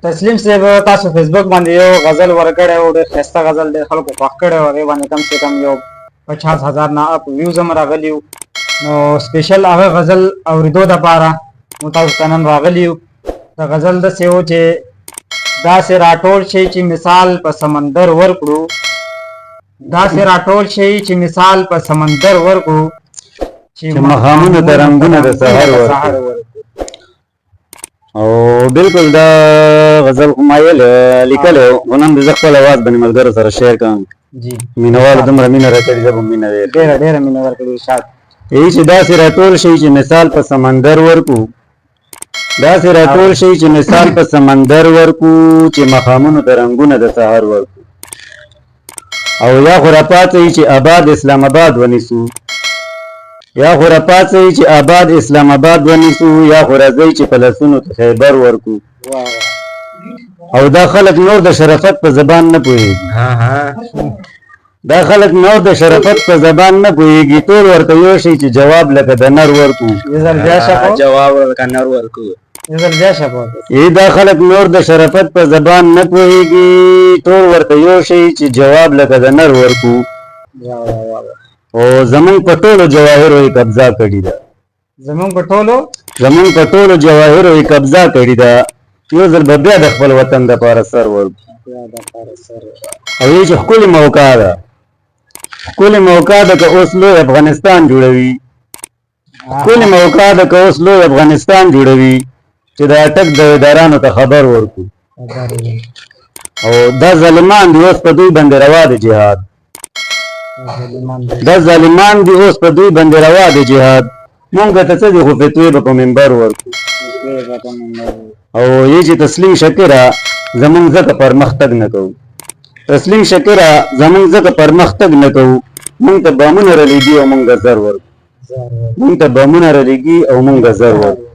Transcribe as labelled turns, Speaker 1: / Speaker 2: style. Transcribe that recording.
Speaker 1: تسلیم صاحب، تاسو فیسبوک باندې یو غزل ورکړی و، ډېر ښایسته غزل، ډېر خلکو خوښ کړی و. هغې باندې کم سه کم یو 50,000 نه اپ ویوز هم راغلي وو. نو سپیشل هغه غزل اورېدو دپاره نو تاسو ته نن راغلي یو. د غزل داسې و چې داسې راټول شئ چې مثال په سمندر ورکړو، داسې راټول شئ چې مثال په سمندر ورکړو،
Speaker 2: چې مخامونو ته رنګونه د سحر ورکړو. او بالکل دا غزل خو ما یې لیکلی و، خو نن د زه خپل اواز باندې ملګرو سره شیر کوم.
Speaker 1: جی،
Speaker 2: مینوالو دومره مینه راکړې، زه به مینه ویل.
Speaker 1: ډېره ډېره مینه ورکړې ارشاد.
Speaker 2: ای چې داسې راټول شئ چې مثال په سمندر ورکو، داسې راټول شئ چې مثال په سمندر ورکو، چې مخامونو ته رنګونه د سحر ورکو. او یا خو راپاڅئ چې آباد اسلام آباد ونیسو، یا خو راپاڅئ چې آباد اسلام آباد ونیسو، یا خو راځئ چې په لاسونو کې خیبر ورکو. او دا خلک نور د شرافت په زبان نه پوهېږي، دا خلک نور د شرافت په زبان نه پوهېږي، ټول ورته یو شي چې جواب لکه د نر ورکو.
Speaker 1: یو ځل بیا شپو،
Speaker 3: جواب لکه نر ورکو.
Speaker 1: یو ځل بیا شپو.
Speaker 2: ای دا خلک نور د شرافت په زبان نه پوهېږي، ټول ورته یو شي چې جواب لکه د نر ورکو. او زمونږ په ټولو جواهرو یې قبضه کړې ده،
Speaker 1: زمونږ په ټولو،
Speaker 2: زمونږ په ټولو جواهرو یې قبضه کړې ده، یو ځل به بیا د خپل وطن دپاره سر ورکو. او یې چې ښکلې موقع ده، ښکلې موقع ده که اوس لوی افغانستان جوړوي، ښکلې موقع ده که اوس لوی افغانستان جوړوي، چې د اټک د ادارانو ته خبر ورکو. او دا ظالمان دي اوس په دوی باندې روا دی جهاد، دا ظالمان دي اوس په دوی باندې روا دی جهاد، مونږ ته څه دي خو فتوې به په منبر ورکو. او یې چې تسلیم شکره زمونږ ځکه پرمختګ نه کوو، تسلیم شکره زمونږ ځکه پرمختګ نه کوو، مونږ ته بامونه رالېږي او مونږ زر ورکو، مونږ ته بامونه رالېږي او مونږ زر ورکو.